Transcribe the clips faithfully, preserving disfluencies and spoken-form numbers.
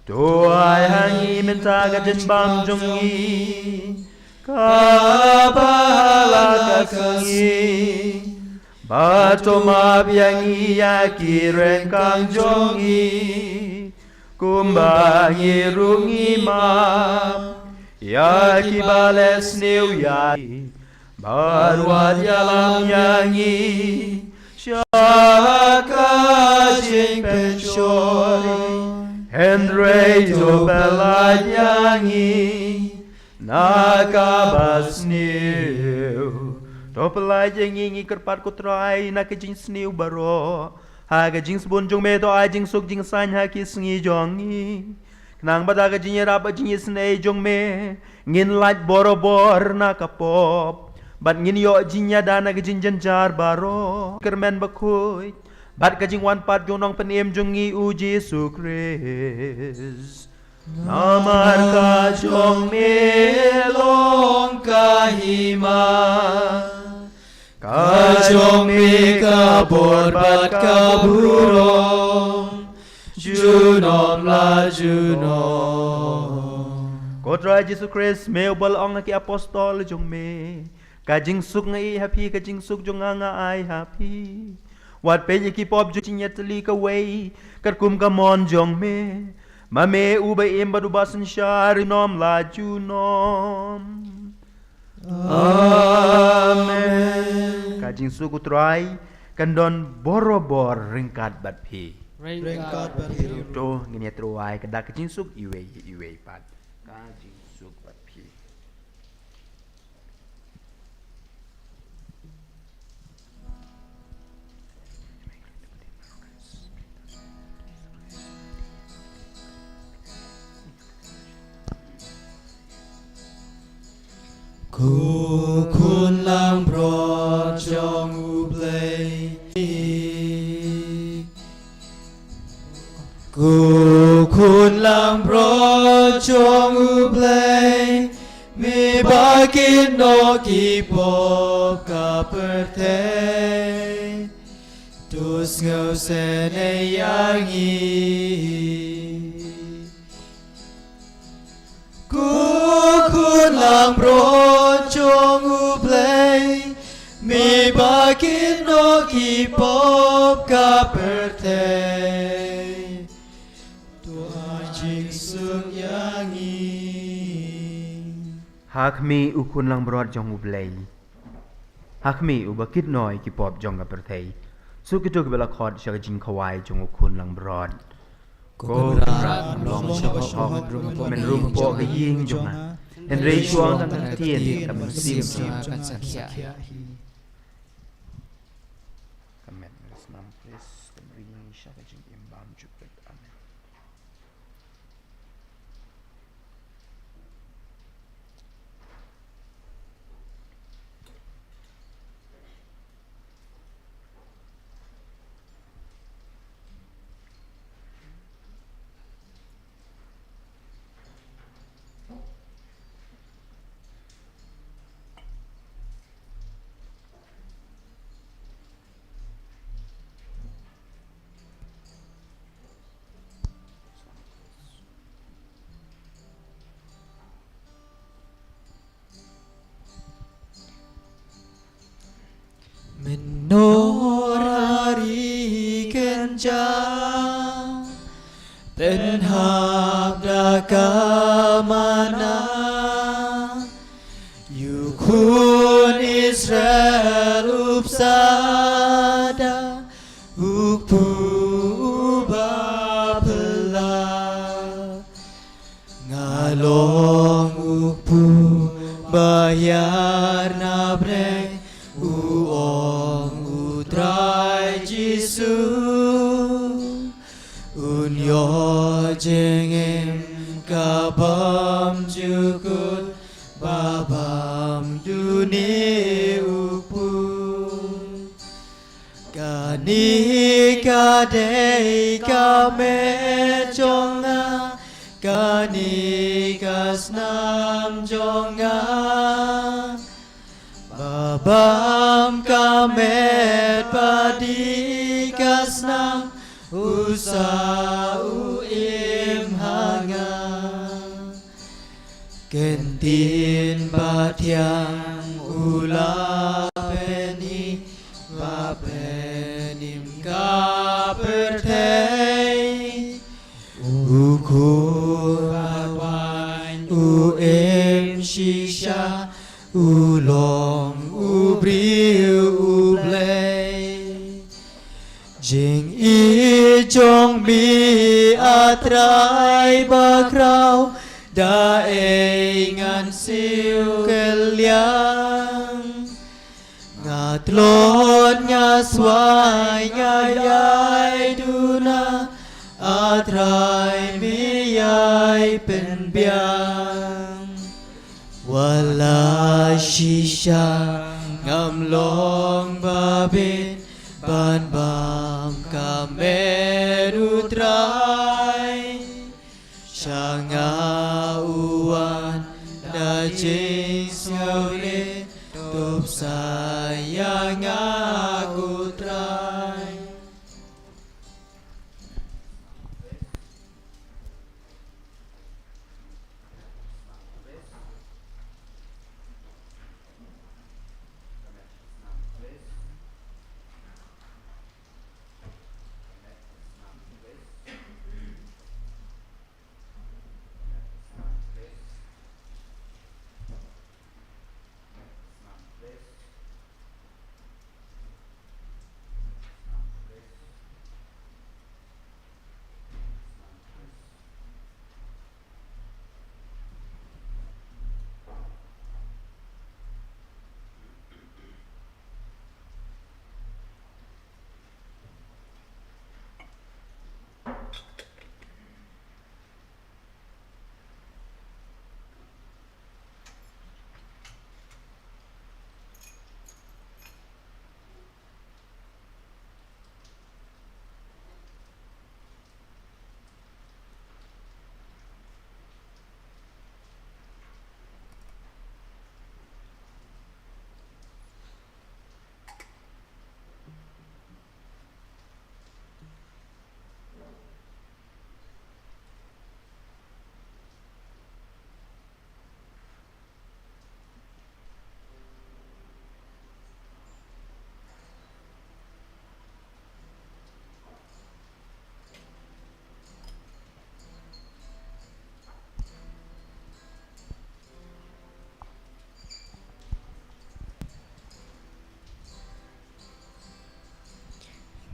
To ai ha ngi mynta ka jingbam jong ngi kaba ha la ka sngi. Bad to map ïa ngi ïa ki ryngkang jong ngi, kumba ngi ruh ngi map ïa kiba leh sniew ïa ngi. Bad wat ïalam ïa ngi sha ka jingpynshoi, hynrei to pyllait ïa ngi na kaba sniew. To pyllait ïa ngi, ngi kyrpad ko Trai, na ka jingsniew baroh. Ha ka jingsbun jong me to ai jingsuk jingsaiñ ha ki sngi jong ngi, khnang ba da ka jingïarap bad jingïaseng jong me ngin lait borabor na ka pop, bad ngin ïoh jingïada na ka jingjynjar baroh. Kyrmen bakhuid bad ka jingwan pat jong u Nongpynim jong ngi u Jisu Khrist. Namar ka jong me long ka hima, ka jong me ka bor bad ka burom, junom la junom. Ko Trai Jisu Khrist, me uba la ong ha ki apostol jong me, ka jingsuk nga ai ha phi, ka jingsuk jong nga nga ai ha phi. Wat peit ïa ki pop jong, jingïatylli kawei katkum ka mon jong me. Ma me uba im bad uba synshar junom la junom. Amen. Ka jingsuk u Trai kan don borabor ryngkat bad phi. Ryngkat bad phi. To ngin ïatreilang ka dak ka jingsuk iwei iwei pat. Ka jingsuk bad phi. Ko khun langbrot jong U Blei. Ko khun langbrot jong U Blei, me ba kit noh ki pop ka pyrthei, to sngewsynei ïa ngi. Ko khun langbrot jong U Blei, me ba kit noh ki pop ka pyrthei, to ai jingsuk ïa ngi. Ha khmih u khun langbrot jong U Blei. Ha khmih uba kit noh ïa ki pop jong ka pyrthei. Suk kito kiba la khot sha ka jingkhawai jong u khun langbrot. Ko Kynrad, long shaba shong mynrum hapoh ka ïing jong nga, hynrei shuwa tang ka ktien ka mynsiem jong nga kan sa khiah hi. Ka met ka snam Khrist kan ring sha ka jingim bymjukut. Amen. Mynno ha ri kynjah pynhap da ka manna, ïa u khun Israel u bsa da u kpu uba phylla. Nga long u kpu ba hiar na bneng, u ong u Trai Jisu. Un ïoh jingim ka bymjukut, ba bym duna u kpu. Kane ka dei ka met jong nga, kane ka snam jong nga. Ba bym ka met bad ka snam, u sa u im ha Ktien bathiang u la pyni ba pynim ka pyrthei. U khun ba waiñ u im shisha, u long u briew u Blei. Jingïeit jong me, A Trai bakhraw, da ei ngan siew kylliang. Nga tlot nga swai nga ïai duna, A Trai me ïai pynbiang. Wat la shisha ngam long ba bit ban bam ka met U Trai. Sha nga u wan da jingsngewrit, tup sa ïa nga ko Trai.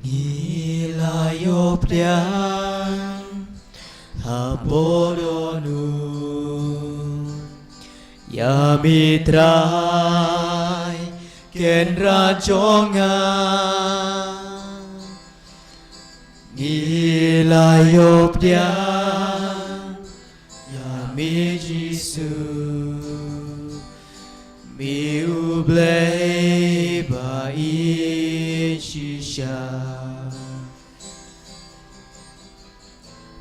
Ngi la ïoh pdiang ha bordor nu ïa me Trai Kynrad jong nga. Ngi la ïoh pdiang ïa me Jisu, me U Blei ba ïeit shisha.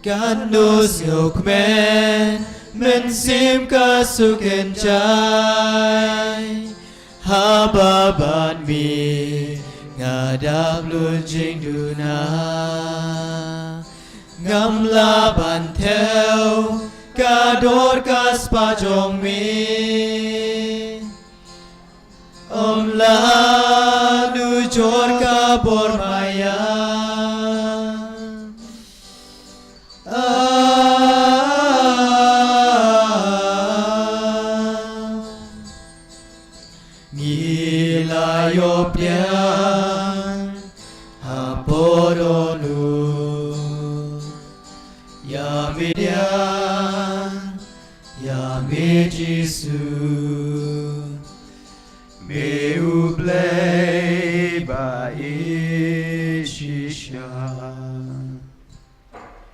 Katno sngewkmen mynsiem ka suk kynjai, haba bad me nga dap lut jingduna. Ngam lah ban thew ka dor ka spah jong me. Ym lah nujor ka bor maïa. Ah, ngi la ïoh pdiang ha bordor nu ïa me, ïa me Jisu, me U Blei ba ïeit shisha.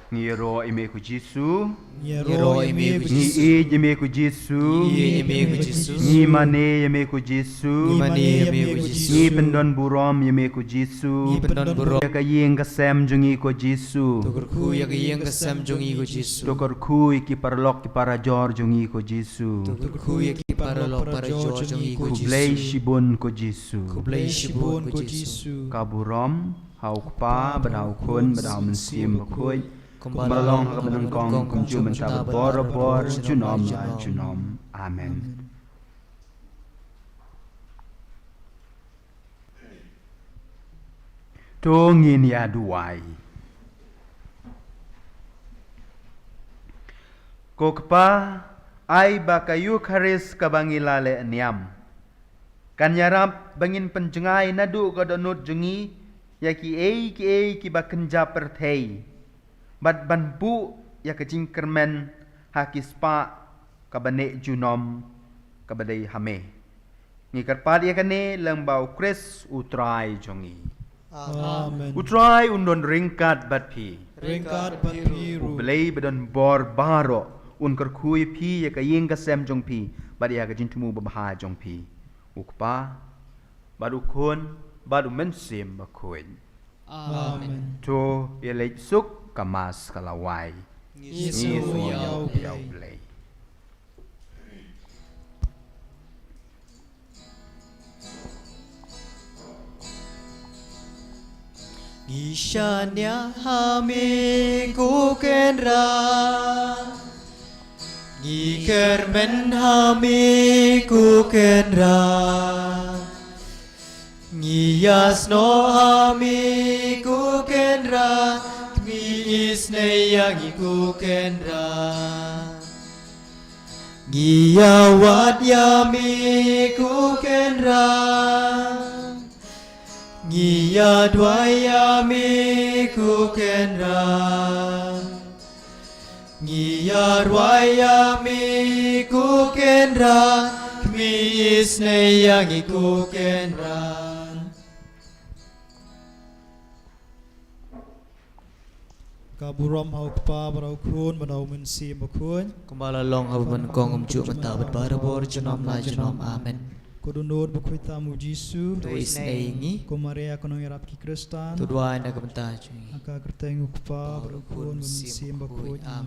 Ngi ïaroh ïa me ko Jisu. Ngi ïaroh ïa me ko Jisu. Ngi ïeit ïa me ko Jisu. Ngi ïeit ïa me ko Jisu. Ngi mane ïa me ko Jisu. Ngi mane ïa me ko Jisu. Ngi pyndon burom ïa me ko Jisu. Ngi pyndon burom. Ïa ka ïing ka sem jong ngi ko Jisu. To kyrkhu ïa ka ïing ka sem jong ngi ko Jisu. To kyrkhu ïa ki paralok ki parajor jong ngi ko Jisu. To kyrkhu ïa ki paralok parajor jong ngi ko Jisu. Khublei shibun ko Jisu. Khublei shibun ko Jisu. Ka burom ha u Kpa bad ha u Khun bad ha u Mynsiem Bakhuid. Kumba la long ha kaba nyngkong, kumjuh mynta, bad barabor, junom la junom. Amen. To ngin ïa duwai. Ko Kpa, ai ba ka Eukharist kaba ngi la leh niam kan ïarap ba ngin pynjngai naduh ka dohnud jong ngi ïa kiei kiei kiba kynja pyrthei, bad ban buh ïa ka jingkyrmen ha ki spah kaba neh junom kaba dei ha me. Ngi kyrpad ïa kane lyngba U Khrist U Trai jong ngi. Amen. U Trai un don ryngkat bad phi. Ryngkat bad phi ruh. U Blei ba don bor baroh un kyrkhu ïa phi ïa ka ïing ka sem jong phi bad ïa ka jingthmu babha jong phi. U Kpa, bad U Khun, bad U Mynsiem Bakhuid. Amen. To ïa leit suk, ka Mass ka la wai. Ngi sngew ïa U Blei. Ngi shaniah ha me ko Kynrad. Ngi kyrmen ha me ko Kynrad. Ngi ïasnoh ha me ko Kynrad. Khmih, isynei ïa ngi ko Kynrad. Ngi ïawad ïa me ko Kynrad. Ngi ïaduwai ïa me ko Kynrad. Ngi ïaduwai ïa me ko Kynrad. Khmih, isynei ïa ngi ko Kynrad. Ka burom ha U Kpa, bad ha U Khun, bad ha U Mynsiem Bakhuid. Kumba la long ha kaba nyngkong, kumjuh mynta, bad barabor, junom la junom. Amen. Ko dohnud bakhuid tam U Jisu. To isynei ïa ngi. Ko Maria ka nongïarap ki Khristan. To duwai na ka bynta jong ngi. Ha ka kyrteng U Kpa, bad U Khun, bad U Mynsiem Bakhuid. Amen.